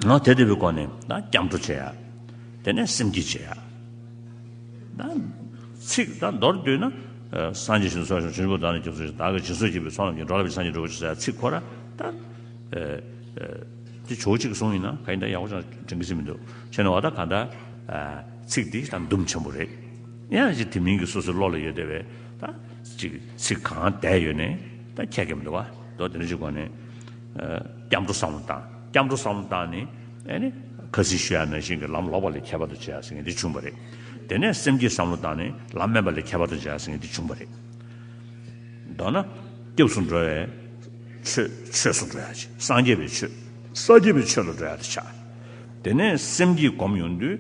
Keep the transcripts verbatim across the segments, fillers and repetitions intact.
ནང་དེ་དེ་བའི་སྒོ་ནས་ད་སྐྱབས་འགྲོ་བྱེད་ཡ། དེ་ནས་སེམས་བསྐྱེད་བྱེད་ཡ། ད་ཚིག་ད་མདོར་བསྡུས་ན། ཨ། སངས་རྒྱས་བྱང་སེམས་སོགས་བྱང་ཆུབ་བདག་ནི་སྐྱབས་སུ་མཆི། བདག་གིས་སྦྱིན་སོགས་བགྱིས་པའི་ཚོགས་རྣམས་ཀྱིས། འགྲོ་ལ་ཕན་ཕྱིར་སངས་རྒྱས་འགྲུབ་པར་ཤོག་ཟེར་ཡ་ཚིག་ཁོ་ར་ད། ཨ། ཨ། དེ་ཇོ་བོ་གཅིག་གིས་གསུངས་ཡིན་ན་ག་ཡིན་ད་ཡག་པོ་ཅང་དྲན་གྱི་སྲིད་མི་འདུག་བྱས་ན་བ་ད་ག་ད། ཨ། ཚིག་འདི་ད་འདུམ་ཆེན་པོ་རེད། ཡང་ཅིག་དེ་མིན་གྱི་སོ་སོའི་བློ་ལ་ཡོད་བསྡད་པའི་ད་ཅིག་ཚིག་གང་བསྡད་ཡོད་ནས་ད་ཁྱད་ཀྱི་མི་འདུག་བ། མདོར་དེ་འདྲ་ཅིག་གོ་ནས། ཨ། སྐྱབས་འགྲོ་བསམ་བློ་བཏང་། སྐྱབས་འགྲོ་བསམ་བློ་བཏང་ནས། ཨ་ནི་ཁ་སང་ཞུ་ཡ་ནང་བཞིན་གྱི་ལམ་ལོག་པ་ལས་ཁྱད་པར་དུ་བྱེད་ཡ་ཟེར་མཁན་འདི་བྱུང་བ་རེད། དེ་ནས་སེམས་བསྐྱེད་བསམ་བློ་བཏང་ནས་ལམ་དམན་པ་ལས་ཁྱད་པར་དུ་བྱེད་ཡ་ཟེར་མཁན་འདི་བྱུང་བ་རེད། མདོར་ན། སྐྱབས་སུ་འགྲོ་བའི་ཆོས། ཆོས་སུ་འགྲོ་ཡ་ཅིག་སངས་རྒྱས་པའི་ཆོས། སངས་རྒྱས་པའི་ཆོས་ལ་འགྲོ་ཡ་དེ་ཆགས། དེ་ནས་སེམས་བསྐྱེད་སྒོམ་ཡོང་དུས།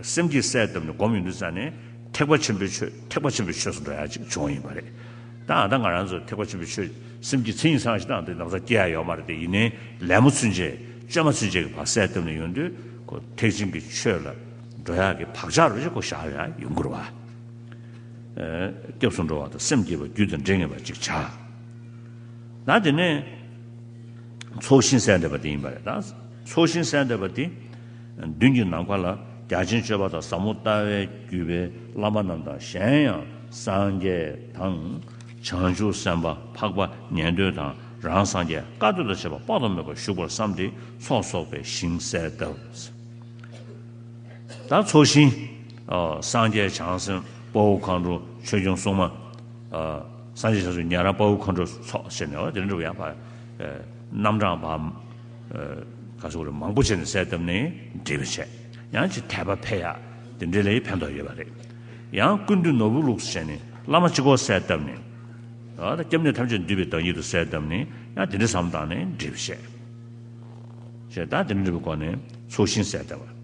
སེམས་བསྐྱེད་གསལ་བཏབ་ནས་སྒོམ་ཡོང་དུས་ཙ་ནས་ཐེག་པ་ཆེན་པོའི་ཆོས། ཐེག་པ་ཆེན་པོའི་ཆོས་སུ་འགྲོ་ཡ་ཅིག་བྱུང་བ་ཡིན་པ་རེད། ད་ད་ང་རང་ཚོ་ཐེག་པ་ཆེན་པོའི་ཆོས་སེམས་བསྐྱེད་མཚན་ཉིད་ཚང་ཞིག་དང་དེ་ན་བཟའ་སྐྱེ་ཡ་ཡོད་མ་རེད་དེ། ཡིན་ནའི་ལད་མོ་ཚུན་ཆད་བཅོས་མ་ཚུན་ཆད་ཀྱི་བར་གསལ་བཏབ་ནས་ཡོང་དུས་ཁོ་ཐེག་ཆེན་གྱི་ཆོས་ལ་འགྲོ་ཡ་གི་བག་ཆགས་རུ་ཞིག་ཁོ་བཞག་ཡ་ཡོང་གི་རེད་བ། ཨ། སྐྱབས་སུ་འགྲོ་བ་དང་སེམས་བསྐྱེད་པ་རྒྱུད་དང་འདྲེས་ངེས་པ་ཅིག་བྱ། ད་དེ་ནས་ཚོགས་ཞིང་གསལ་འདེབས་པ་དེ་ཡིན་པ་རེད། ད་ཚོགས་ཞིང་གསལ་འདེབས་པ་དེ། མདུན་གྱི་ནམ་མཁའ་ལ་རྒྱ་ཆེན་སྤྱོད་པ་དང་ཟབ་མོ་ལྟ་བས་བརྒྱུད་པའི་བླ་མ་རྣམས་དང་། གཞན་ཡང་སངས་རྒྱས་དང་། བྱང་ཆུབ་སེམས་དཔའ་འཕགས་པ་ཉན་ཐོས་དང་། རང་སངས་རྒྱས་བཀའ་སྡོད་དང་བཅས་པ་དཔག་ཏུ་མེད་པ་བཞུགས་པར་བསམས་ཏེ་ཚོགས་གསོག་པའི་ཞིང་གསལ་འདེབས། ད་ཚོགས་ཞིང་། ཨ། སངས་རྒྱས་བྱང་སེམས་དཔའ་བོ་མཁའ་འགྲོ་ཆོས་སྐྱོང་སྲུང་མ། ཨ། སངས་རྒྱས་བྱང་སེམས་ཉན་རང་དཔའ་བོ་མཁའ་འགྲོ་ཚོགས་བྱས་ནས། འོ་དེ་འདྲ་བ་ཡང་ཕར། ཨ། རྣམ་གྲངས་ཕར། ཨ། ག་ཚོད་རེད། མང་པོ་བྱས་ནས་གསལ་བཏབ་ནས་འགྲེལ་པ་བྱས། ཡང་ཅིག་དད་པ་འཕེལ་ཡག་དེ་འདྲ་ལ་ཕན་ཐོགས་ཡོད་པ་རེད། ཡང་ཀུན་འདུས་ནོར་བུའི་ལུགས་སུ་བྱས་ནས་བླ་མ་གཅིག་པོ་གསལ་བཏབ་ནས། ཨ། ད་སྐྱབས་གནས་ཐམས་ཅད་འདུས་པའི་བདག་ཉིད་དུ་གསལ་བཏབ་ནས་ཡང་དེ་འདྲ་བསམ་བཏང་ནས་འགྲེལ་པ་བྱས། ཞེས་ད་དེ་འདྲ་བའི་སྒོ་ནས་ཚོགས་ཞིང་གསལ་བཏབ་པ།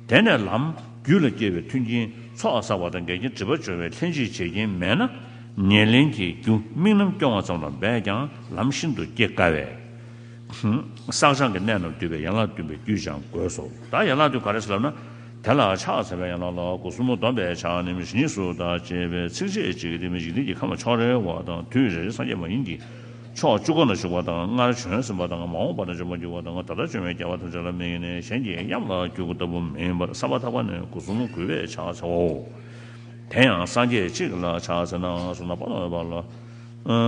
དེ་ནས་ལམ་རྒྱུད་ལ་སྐྱེ་བའི་མཐུན་རྐྱེན་ཚོགས་བསགས་པ་དང་འགལ་རྐྱེན་སྒྲིབ་པ་སྦྱོང་བའི་ལྷན་ཅིག་བྱེད་རྐྱེན་མེད་ན། ཉེར་ལེན་གྱི་རྒྱུ་དམིགས་རྣམ་སྐྱོང་བ་ཙམ་ལ་འབད་ཀྱང་ལམ་ཤིན་ཏུ་སྐྱེ་དཀའ་བས། བསགས་སྦྱང་གི་གནད་རྣམས་བསྡུས་པའི་ཡན་ལག་བདུན་པའི་རྒྱུད་ཀྱང་དགོས་སོ། ད་ཡན་ལག་བདུན་ག་རེ་ཟེར་ལབ་ན། དེ་ལ་ཕྱག་འཚལ་བའི་ཡན་ལག་ལ། སྒོ་གསུམ་བསྡོམས་པས་ཕྱག་ནི་མི་ཞིག་གཉིས་སུ་དང་བཅས་པའི་ཚིགས་བཅད་གཅིག་གིས་དེ་མི་འཇིག་རྟེན་གྱི་ཁམས་ལ་ཕྱོགས་རེ་བ་དང་། དུས་རེ་རེ་སངས་རྒྱས་མ་ཡིན་གྱི་ཕྱོགས་བཅུ་ཀ་ན་བཞུགས་པ་དང་། སྔར་བྱོན་ཟིན་པ་དང་། མ་འོངས་པ་ན་འབྱོན་པར་འགྱུར་བ་དང་། ད་ལྟ་བྱོན་པའི་རྒྱལ་བ་ཐམས་ཅད་ལ་དམིགས་ནས་གཞན་གྱི་གཡང་ལ་སྐྱོ་དགུ་ལྟ་བུ་མིན་པར་བསམ་པ་ཐག་པ་ནས་སྒོ་གསུམ་གུས་པས་ཕྱག་འཚལ་བའོ། དེ་ཡང་སངས་རྒྱས་གཅིག་ལ་ཕྱག་འཚལ་ན་བསོད་ནམས་དཔག་ཏུ་མེད་པ་ལ། ཨ།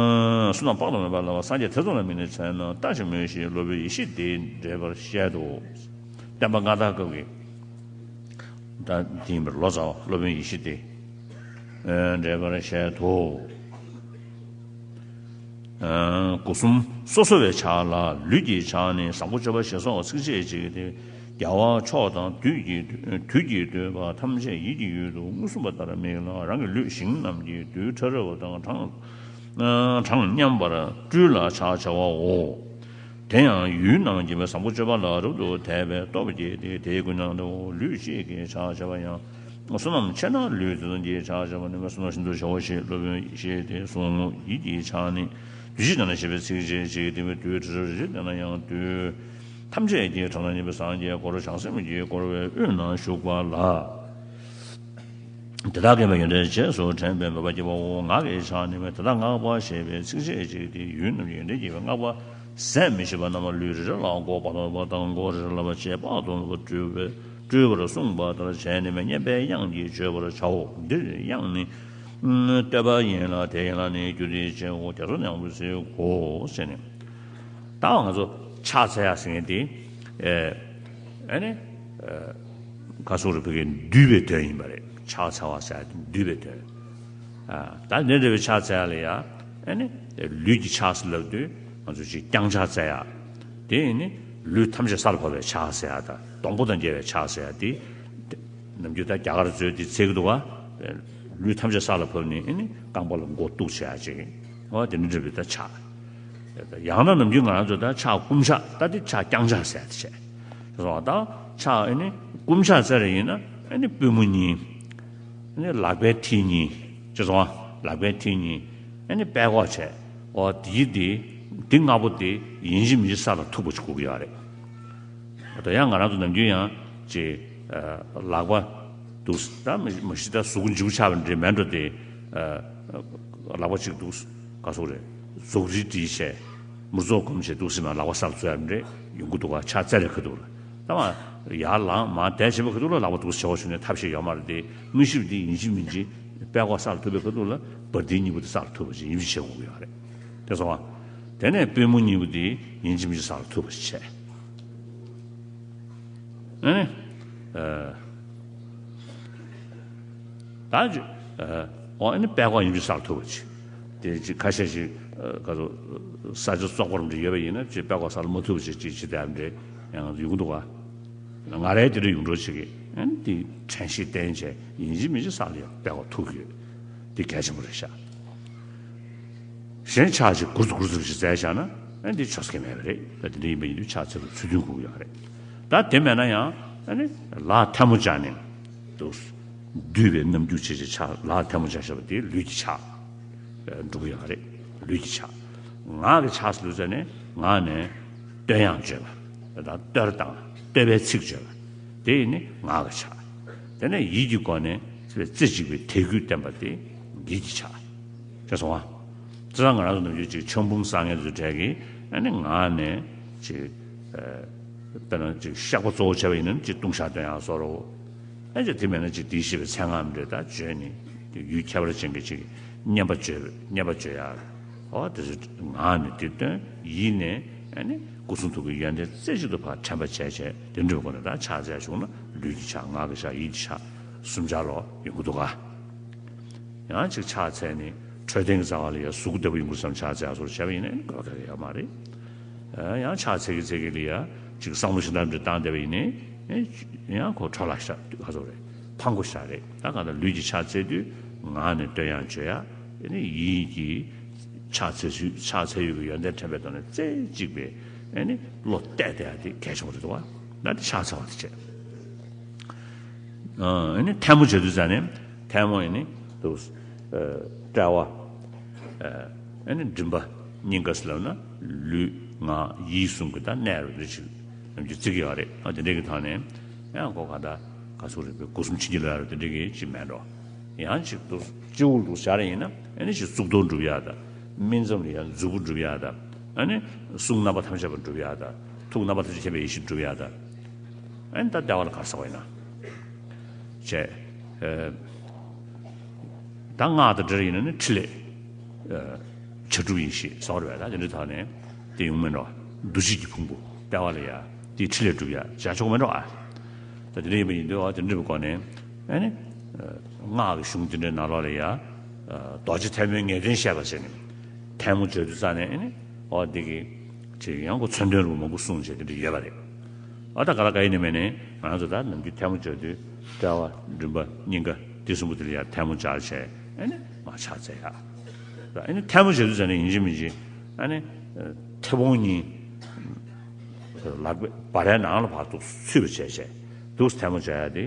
བསོད་ནམས་དཔག་ཏུ་མེད་པ་ལ་བ། སངས་རྒྱས་དེ་ཙམ་ལ་དམིགས་ནས་འཚལ་ན་ལྟ་ཞིག་སྨོས་ཤིག་སློབ་དཔོན་ཡེ་ཤེས་འདི་འགྲེལ་པར་བཤད་དོ། བསྟན་པ་སྔ་དར་སྐབས་ཀྱི་ད་དེ་ཡིན་པར་ལོ་ཙཱ་བ་སློབ་དཔོན་ཡེ་ཤེས་འདི། ཨ། འགྲེལ་པར་བཤད་དོ། ཨ། སྒོ་གསུམ་སོ་སོ་བའི་ཕྱག་ལ་ལུས་ཀྱི་ཕྱག་ནི་བཟང་པོ་སྤྱོད་པ་ཞེས་སོགས་ཚིགས་བཅད་གཅིག་སྟེ། རྒྱལ་བ་མཆོག་དང་དུས་ཀྱི་དུས་ཀྱི་འདུས་པ་ཐམས་ཅད་ཡིད་ཀྱི་ཡུལ་དུ་མངོན་སུམ་པ་ལྟར་དམིགས་ལ། རང་གི་ལུས་ཞིང་རྣམས་ཀྱི་རྡུལ་ཕྲ་རབ་དང་གྲངས་གྲངས་མཉམ་པར་སྤྲུལ་ལ་ཕྱག་བྱ་བའོ། དེ་ཡང་ཡུལ་རྣམས་ཀྱི་བཟང་པོ་སྤྱོད་པ་ལ་རབ་ཏུ་དད་པའི་སྟོབས་བསྐྱེད་དེ། དེའི་ཀུན་སློང་དུ་ལུས་གཅིག་གིས་ཕྱག་བྱ་བ་ཡང་། བསོད་ནམས་ཆེ་ན་ལུས་དེ་ཙམ་གྱིས་ཕྱག་བྱ་བ་ནི་བསོད་ནམས་ཤིན་ཏུ་ཆེའོ་ཞེས་སློབ་དཔོན་ཡེ་ཤེས་དེས་གསུངས། ཡིད་ཀྱི་ཕྱག་ནི། དུས་གཅིག་ན་ཞེས་པའི་ཚིགས་བཅད་གཅིག་སྟེ། རྡུལ་ཕྲ་རབ་རེ་རེ་ན་ཡང་རྡུལ་ཐམས་ཅད་ཀྱི་གྲངས་ལ་ཉེ་བའི་སངས་རྒྱས་འཁོར་བྱང་སེམས་ཀྱིས་བསྐོར་བའི་དབུས་ན་བཞུགས་པ་ལ། དེ་དག་མཁྱེན་པའི་ཡོན་ཏན་རྗེས་སུ་དྲན་པས་མོས་པ་སྐྱེ་བའོ། ངག་གི་ཕྱག་ནི་དེ་དག་བསྔགས་པ་ཞེས་པའི་ཚིགས་བཅད་གཅིག་སྟེ། ཡུལ་རྣམས་ཀྱི་ཡོན་ཏན་རྒྱས་པའི་བསྔགས་པ་ཟད་མི་ཤེས་པ་རྣམས་ལུས་རེ་རེ་ལ་གོ་བ་དང་བ་དང་མགོ་རེ་རེ་ལ་བ་ཞེས་དཔག་ཏུ་མེད་པ་སྤྲུལ་པའི་སྤྲུལ་པར་གསུངས་པ་ལྟར་བྱས་ནས་སྙན་པའི་དབྱངས་ཀྱིས་བརྗོད་པར་བྱའོ། འདིར་དབྱངས་ནི་བསྟོད་པ་ཡིན་ལ། དེ་ཡན་ལག་ནི་རྒྱུད་སྡེ་ཆེའོ། རྒྱ་མཚོ་ནང་དུ་གཟིགས་གོ་ཟེར་ནས། ད་ང་ཚོ་ཕྱག་འཚལ་ཡ་ཟེར་མཁན་དེ། ཨ་ནི། ག་སོགས་རེ་བོད་ཀྱི་འདུས་པའི་དོན་ཡིན་པ་རེད། ཕྱག་འཚལ་བ་ཟེར་ཡ་དེ་འདུས་པའི་དོན། ད་འདི་འདྲ་བའི་ཕྱག་འཚལ་ཡ་ལ་ཡ། ཨ་ནི། ལུས་ཀྱི་ཕྱག་ཟེར་ལབ་དུས་ང་ཚོ་ཅིག་བརྐྱང་ཕྱག་འཚལ་ཡ། དེ་ཡིན་ནི་ལུས་ཐམས་ཅད་ས་ལ་ཕབ་པའི་ཕྱག་འཚལ་ཡ་དང་སྡོང་པོ་དང་འདྲ་བའི་ཕྱག་འཚལ་ཡ་དེ། ནམ་རྒྱུན་ད་རྒྱ་གར་ཚོས་དེ་འཚལ་གྱི་འདུག་ག་ལུས་ཐམས་ཅད་ས་ལ་ཕབ་ནས་ཨ་ནི་རྐང་པ་ལ་མགོ་གཏུགས་བྱེད་ཡ་ཅིག་འོ་དེ་འདྲ་འདྲ་བའི་ད་ཕྱག་ཡང་ན་ནམ་རྒྱུན་ང་རང་ཚོ་ད་ཕྱག་བསྐུམ་ཕྱག་ད་དེ་ཕྱག་བརྐྱང་ཕྱག་ཟེར་ཡ་དེ་བྱས། སོང་བ་ད་ཕྱག་ཨ་ནི་བསྐུམ་ཕྱག་ཟེར་ཡ་ཡིན་ན་ཨ་ནི་པུས་མོ་གཉིས། ཨ་ནི་ལག་པའི་མཐིལ་གཉིས། ཅེས་སོང་བ། ལག་པའི་མཐིལ་གཉིས། ཨ་ནི་པད་ཀོག་བྱས། འོ་དེའི་དེ་དེ་ལྔ་པོ་དེ་ཡིན་གཅིག་མིན་གཅིག་ས་ལ་ཐུག་པ་ཅིག་དགོས་ཀྱི་ཡོད་རེད། ད་ཡང་ང་རང་ཚོ་ནམ་རྒྱུན་ཡང་ཅིག་ལག་པ་འདུག་ད་མ་མ་གཞི་ད་གཟུགས་འཇིགས་ཆགས་པ་འདྲ་མེད་འགྲོ་དེ། ལག་པ་གཅིག་འདུག་ག་སོགས་རེད། གཟུགས་རིས་བྲིས་བྱས། མུར་ཙོག་སྒོམ་བྱས་འདུག་སེ་མ་ལག་པ་ས་ལ་འཛུལ་ཡ་མི་འདྲ་ཡོང་གི་འདུག་ག་ཕྱག་འཚལ་ལེ་ཁ་འདུག་ལ། ད་མ་ཡར་ལངས་མར་བསྡད་བྱེད་པ་ཁ་ཐུག་ལ་ལག་པ་འདུག་སེ་བྱེད་དགོས་ཞུ་ནས་ཐབས་ཤེས་ཡོད་མ་རེད་དེ། དངོས་གཞི་འདི་ཡིན་གཅིག་མིན་གཅིག་པད་ཀོག་ས་ལ་ཐུག་པའི་ཁ་ཐུག་ལ་བར་ལྡིང་གཉིས་པོ་དེ་ས་ལ་ཐུག་པ་ཅིག་ཡིན་གཅིག་བྱེད་དགོས་ཀྱི་ཡོད་རེད། དེ་སོང་བ། དེ་ནས་པུས་མོ་གཉིས་པོ་དེ་ཡིན་གཅིག་མིན་གཅིག་ས་ལ་ཐུག་པ་ཅིག་བྱས། ཨ་ནི། ཨ། ད་ཅི། ཨ། འོ་ཨ་ནི་པད་ཀོག་ཡིན་གཅིག་ས་ལ་ཐུག་པ་ཅིག་དེ་ཅི་ཁ་ཤས་ཤིག་ཨ། ག་ཚོད། ས་ཆ་བཙོག་པ་འདྲ་ཡོད་པ་ཡིན་ན་ཅི་པད་ཀོག་ས་ལ་མ་ཐུག་པ་ཅིག་ཅི་ཅི་དེ་འདྲ་ཡང་ཡོང་གི་འདུག་ག་ང་རའི་དེ་འདྲ་ཡོང་འགྲོ་ཅིག་གིས་ཨ་ནི་དེ་དྲན་ཤེས་བསྟེན་བྱས་ཡིན་གཅིག་མིན་གཅིག་ས་ལ་ཡང་པད་ཀོག་ཐུག་གི་ཡོད། དེ་གལ་ཆེན་པོ་རེད་ཤག་གཞན་ཕྱག་ཅིག་གུར་གུར་ཙམ་ཞིག་བཙལ་བཞག་ན་ཨ་ནི་དེ་ཆོག་ས་མེད་པ་རེད། ད་དེ་འདྲ་ཡིན་པ་ཡིན་དུས་ཕྱག་འཚལ་ལ་ཚུལ་མཐུན་དགོས་ཀྱི་ཡོད་རེད། ད་དེ་མེད་ན་ཡང་ཨ་ནི་ལག་ཐལ་མོ་སྦྱར་ནས་འདུག་བསྡུས་པའི་རྣམ་འགྱུར་བྱེད་ཅིང་ཕྱག་ལག་ཐལ་མོ་སྦྱར་བཞག་པ་དེ་ལུས་ཀྱི་ཕྱག་འགྲོ་གི་ཡོད་རེད། ལུས་ཀྱི་ཕྱག་ངག་གི་ཕྱག་ཟེར་ལུས་ཟེར་ནས་ངག་ནས་བསྟོད་དབྱངས་བརྗོད་པ། ད་བསྟོད་དང་བསྟོད་པའི་ཚིག་བརྗོད་པ་དེ་ཡིན་ནི་ངག་གི་ཕྱག་དེ་ནས་ཡིད་ཀྱི་སྒོ་ནས་རྩེ་གཅིག་པའི་དད་གུས་བསྟན་པ་དེ་ཡིད་ཀྱི་ཕྱག་བྱས་སོང་ང་། བྱས་ཙང་ང་རང་ཚོ་ནམ་རྒྱུན་ཅིག་ཆང་བུམ་བསགས་མཁན་ཚོའི་གྲས་ཀྱིས་ཨ་ནི་ངག་ནས་ཅིག་ཨ། དཔེར་ན་ཅིག་བཤགས་པ་གཙོ་བོ་བྱས་པ་ཡིན་ན་ཅིག་ལྟུང་བཤགས་བསྟོད་དབྱངས་སོགས་རོ། ཨ་ཅིག་དེ་མེད་ན་ཅིག་དེའི་ཞེས་པའི་མཚན་སྔགས་འདྲ་ད་བརྗོད་ནས་ཡུལ་ཁྱད་པར་ཅན་གྱི་ཅིག་བསྙེན་པ་བརྗོད་བསྙེན་པ་བརྗོད་ཡག་འོ་དེ་ཚོ་ངག་ནས་དེ་བཏོན། ཡིད་ནས་ཨ་ནི་སྐུ་གསུང་ཐུགས་ཀྱི་ཡོན་ཏན་རྩེ་གཅིག་ཏུ་ཕར་དྲན་པ་བྱས་བྱས་དེ་འདྲའི་སྒོ་ནས་ད་ཕྱག་འཚལ་བྱུང་ན་ལུས་ཀྱི་ཕྱག་ངག་གི་ཕྱག་ཡིད་ཀྱི་ཕྱག་གསུམ་ཆར་ལོག་ཡོང་གི་འདུག་ག་ཡང་ཅིག་ཕྱག་འཚལ་ནས་འཕྲོད་བསྟེན་གྱི་རྩ་བ་ལ་ཡང་གཟུགས་བདེ་པོ་ཡོང་གི་བསམ་ཕྱག་འཚལ་སོགས་བྱས་པ་ཡིན་ན་དགོས་པ་ག་གེ་ཡོད་མ་རེད། ཡང་ཕྱག་འཚལ་གྱི་འཚལ་གྱི་ལ་ཡང་ཅིག་བསམ་བློ་ཞེ་དྲག་འདྲ་བཏང་བསྡད་པ་ཡིན་ནའི་ཡང་ཁོ་འཕྲོ་བརླག་ཤག་ག་ཚོད་རེད། ཕངས་པོ་ཤག་རེད། ད་གང་ལྟར་ལུས་ཀྱི་ཕྱག་འཚལ་དུས་ངག་ནས་བསྟོད་དབྱངས་བརྗོད་ཡ། ཨ་ནི་ཡིད་ཀྱིས་ཕྱག་འཚལ་ཚུལ་ཕྱག་འཚལ་ཡུལ་གྱི་ཡོན་ཏན་དྲན་པའི་ཐོག་ནས་རྩེ་གཅིག་པའི་ཨ་ནི་བློ་གཏད་བསྡད་ཡ་དེ་གལ་ཆེན་པོ་རེད་འདུག་བ། ད་དེ་ཕྱག་འཚལ་བ་དེ་བྱས། ཨ་ནི་ཐལ་མོ་སྦྱར་དུས་ཙ་ནས་ཐལ་མོ་ཡིན་ནི་འདུག་དཔྲལ་བ། ཨ་ནི་མགྲིན་པ་སྙིང་ག་ཟེར་ལབ་ན་ལུས་ངག་ཡིད་གསུམ་གྱི་ད་གནས་རུ་འདི་ཅིག་ནམ་རྒྱུན་བརྩི་གི་ཡོད་རེད། ཨ་དེ་འདྲའི་གི་ཐོག་ནས་ཡང་གོ་ག་ད་ག་ཚོད་རེད་པས་སྒོ་གསུམ་ཕྱིན་ཅི་ལོག་ཡ་རུ་དེ་འདྲའི་གི་ཅིག་མེད་འགྲོ། ཡང་ཅིག་འདུག་སྤྱི་བོ་འདུག་བཞག་རེ་ཡིན་ན་ཨ་ནི་ཅིག་གཙུག་ཏོར་འགྲུབ་ཡ་ད། སྨིན་མཚམས་ལ་ཡང་མཛུབ་བུ་འགྲུབ་ཡ་ད། ཨ་ནི་གསུང་རྣམ་པ་ཐམས་ཅད་པ་འགྲུབ་ཡ་ད། ཐུགས་རྣམ་པ་ཐམས་ཅད་མཁྱེན་པའི་ཡེ་ཤེས་འགྲུབ་ཡ་ད། ཨ་ནི་ད་ལྟ་བ་ལ་ག་རེ་ཟེར་བ་ཡིན་ན། བྱས། ཨ། ད་སྔགས་དང་འབྲེལ་ཡིན་ན་ནི་ཕྲིན་ལས། ཨ། བྱ་གྲུབ་ཡེ་ཤེས་ཟེར་བ་རེད་པས། ད་དེ་འདྲའི་ཐོག་ནས་དེ་ཡོང་མེད་འགྲོ། འདུ་བྱེད་ཀྱི་ཕུང་པོ་ལྟེ་བ་ལ་ཡ་དེའི་ཕྲིན་ལས་སྒྲུབ་ཡ་བྱ་ཆོག་མེད་འགྲོ་ཨ། ད་དེ་འདྲ་ཡིན་པ་ཡིན་དུས་ཨ་དེ་འདྲ་བའི་སྒོ་ནས་ཨ་ནི། ཨ། སྔགས་ཀྱི་གཞུང་དེ་འདྲའི་ནང་ལོགས་ལ་ཡ། ཨ། རྡོ་རྗེ་ཐལ་མོའི་ངེས་དོན་བཤད་པ་བྱས་ནས་ཐལ་མོ་སྦྱར་དུས་ཙ་ནས་ཨ་ནི་ཨོ་འདི་གི་ཅིག་ཡང་ཁོ་མཚོན་དོན་རུ་མང་པོ་གསུངས་བྱས་དེ་འདྲ་ཡོད་པ་རེད། ཨ་ད་ག་ལ་ག་ཡིན་ནི་མེད་ནི་ང་རང་ཚོ་ད་ནམ་རྒྱུན་ཐལ་མོ་སྦྱར་དུས་དཔྲལ་བ་མགྲིན་པ་སྙིང་ག་དེ་གསུམ་པོ་དེ་ལ་ཡ་ཐལ་མོ་སྦྱར་བྱས་ཨ་ནི་མར་ཕྱག་འཚལ་ཡ། ཨ་ནི་ཐལ་མོ་སྦྱར་དུས་ཙ་ནས་ཡིན་གཅིག་མིན་གཅིག་ཨ་ནི་མཐེ་བོང་གཉིས་ལག་པའི་སྦ་རའི་ནང་ལ་ཕར་འདུག་ཚུད་པ་བྱས་བྱས་འདུག་ཐལ་མོ་སྦྱར་ཡ་དེ་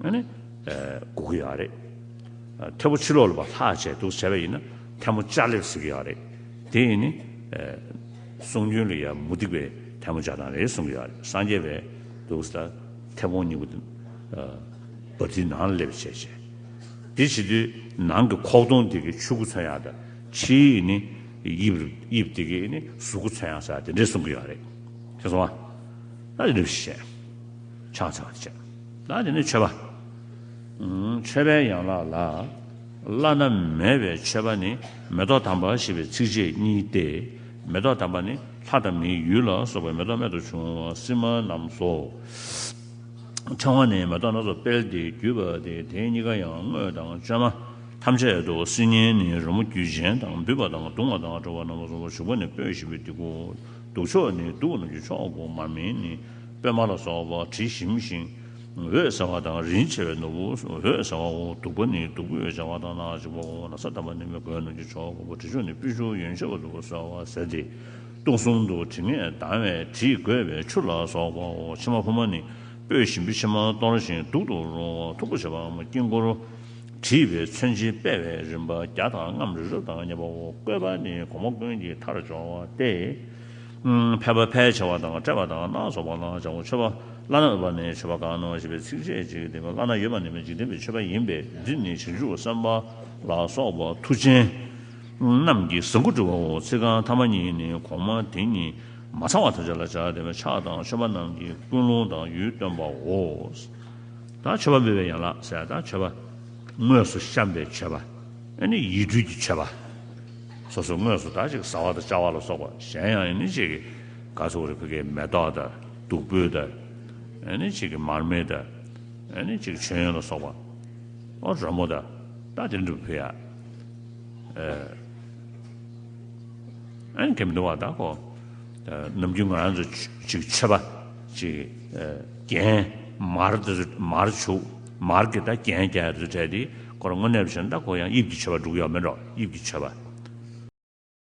ཨ་ནི་དགོས་ཀྱི་ཡོད་རེད། མཐེ་བོ་ཕྱི་ལོགས་ལ་ཕར་ལྷག་བྱས་འདུག་བྱས་པ་ཡིན་ན་ཐལ་མོ་སྦྱར་ལེབ་ཟེར་གྱི་ཡོད་རེད། དེ་ཡིན་ནི། གསུང་རྒྱུན་ལ་ཡང་མུ་སྟེགས་པའི་ཐལ་མོ་སྦྱར་སྟངས་རེད་གསུང་གི་ཡོད་རེད། སངས་རྒྱས་པའི་འདུག་ས་མཐེ་བོང་གཉིས་པོ་དེ་སྦ་རའི་ནང་ལ་སླེབས་བྱས་བྱས། དེ་བྱེད་དུས་ནང་གི་ཁོག་སྟོང་དེ་གི་ཆུ་ཁུ་མཚོན་ཡག་དང་ཕྱིའི་ནི་དབྱིབས་དབྱིབས་དེ་གི་ནི་གཟུགས་ཁུ་མཚོན་ཡག་ས་དེ་འདྲས་གསུང་གི་ཡོད་རེད། ཤེས་སོང་ཨ། ད་དེ་འདྲས་བྱས། ཕྱག་འཚལ་བ་དེ་བྱས། ད་དེ་ནས་མཆོད་པ། མཆོད་པའི་ཡན་ལག་ལ། བླ་ན་མེད་པའི་མཆོད་པ་ནི་མེ་ཏོག་དམ་པ་ཞེས་པའི་ཚིགས་བཅད་གཉིས་ཏེ། མེ་ཏོག་དམ་པ་ནི་ལྷ་དང་མིའི་ཡུལ་ལ་སོགས་པའི་མེ་ཏོག་རྨད་དུ་བྱུང་བ་སིལ་མ་རྣམས་སོ། ཕྲེང་བ་ནི་མེ་ཏོག་སྣ་ཚོགས་སྤེལ་ཏེ་བརྒྱུས་པ་སྟེ་དེ་གཉིས་ཀ་ཡང་དངོས་དང་བཅོས་མ་ཐམས་ཅད་དུ། སིལ་སྙན་ནི་རོལ་མོ་རྒྱུད་གཞན་དང་འབུད་པ་དང་བརྡུང་བ་དང་བྲོ་བ་རྣམ་པ་གསུམ་པོ། བྱུག་པ་ནི་སྤོས་ཞིམ་པའི་ལྡེ་གུ། བདུག་ཆོག་ནི་བདུག་རྣམས་ཀྱི་མཆོག་གོ། མར་མེ་ནི་སྤོས་མ་ལ་སོགས་པ་དྲི་ཞིམ་ཞིང་འོད་གསལ་བ་དང་། རིན་ཆེ་བའི་ནོར་བུ་འོད་གསལ་བའོ། བདུག་པ་ནི་བདུག་སྤོས་བྱ་བ་དང་ནག་ཅིག་པའོ། ན་བཟའ་དམ་པ་ནི་མི་རྒོད་རྣམས་ཀྱི་མཆོག་གོ། དྲི་ཆབ་ནི་སྤོས་ཆུ་ཡོན་ཆབ་ཏུ་གསོལ་བ་ཟེར་ཏེ། སྟོང་གསུམ་དུ་དྲི་ངད་ལྡང་བའི་དྲིས་བསྒོས་པའི་ཆུ་ལ་སོགས་པའོ། ཕྱེ་མ་ཕུབ་མ་ནི་སྤོས་ཞིམ་པའི་ཕྱེ་མ་གཏོར་ཞིང་དུག་ཏུ་རུང་བ། ཐུག་པ་བྱེད་པའམ་དཀྱིལ་འཁོར་བྲིས་པའི་མཚོན་ཆའི་དཔེ་བའི་རིམ་པ་བརྒྱ་དང་ལྔའམ་རི་རབ་དང་མཉམ་པའོ། བཀོད་པ་ནི་གོང་མ་ཀུན་གྱི་མཐར་སྦྱོར་བ་སྟེ། ཕལ་པ་ཕལ་ཆེ་བ་དང་བཀྲེས་པ་དང་སྣ་ཚོགས་པ་ལ་སྦྱར་རོ། མཆོད་པ་བླ་ན་མེད་པ་ནི་མཆོད་པ་གང་ནོ་ཞེས་པའི་ཚིགས་བཅད་གཅིག་སྟེ། བླ་ན་ཡོད་པ་ནི་འཇིག་རྟེན་པའི་མཆོད་པ་ཡིན་པས། འདི་ནི་བྱང་ཆུབ་སེམས་དཔའ་ལ་སོགས་པ་མཐུ་ཅན་རྣམས་ཀྱི་ཟ་འགུ་སྒྲུབ་པའོ། ཚིག་རྐང་ཐ་མ་གཉིས་ནི་གོང་མ་དེ་ཉིད་ མ་ཚང་བ་ཐམས་ཅད་ལ་བྱ་བ་བསྟན་པས། ཕྱག་དང་མཆོད་པ་རྣམས་ཀྱིས་ཀུན་སློང་དང་ཡུལ་སྟོན་པའོ། ད་མཆོད་པ་འབུལ་བའི་ཡན་ལག་ཟེར་ཡ་ད་མཆོད་པ་དངོས་སུ་བཤམས་པའི་མཆོད་པ། ཨ་ནི་ཡིད་སྤྲུལ་གྱི་མཆོད་པ། སོ་སོ་དངོས་སུ་ད་ཅིག་བཟའ་བ་དང་བཅའ་བ་ལ་སོགས་པ། གཞན་ཡང་ཨ་ནི་ཅིག་ག་ཚོད་རེ་ཕ་གིའི་མེ་ཏོག་དང་བདུག་སྤོས་དང་། ཨ་ནི་ཅིག་གི་མར་མེ་དང་། ཨ་ནི་ཅིག་མཆོད་ཡོན་ལ་སོགས་པ། ཨོ་རོལ་མོ་དང་། ད་དེ་འདྲ་ཕུལ་ཡ། ཨ་ནི་དེ་མི་འདུག་བ་ད་ཁོ། ནམ་རྒྱུན་ང་རང་ཚོ་ཅིག་མཆོད་པ་ཅིག་རྒྱན་མར་དེ་ཚོ་མར་བྱུག་མར་གྱི་ད་རྒྱན་རྒྱག་དེ་ཚོ་སྤྲད་དེ་ཁོ་རང་དངོས་གནས་བྱས་ན་ད་ཁོ་ཡང་དབྱིབས་ཀྱི་མཆོད་པ་འགྲུབ་ཡོད་མེད་འགྲོ། དབྱིབས་ཀྱི་མཆོད་པ།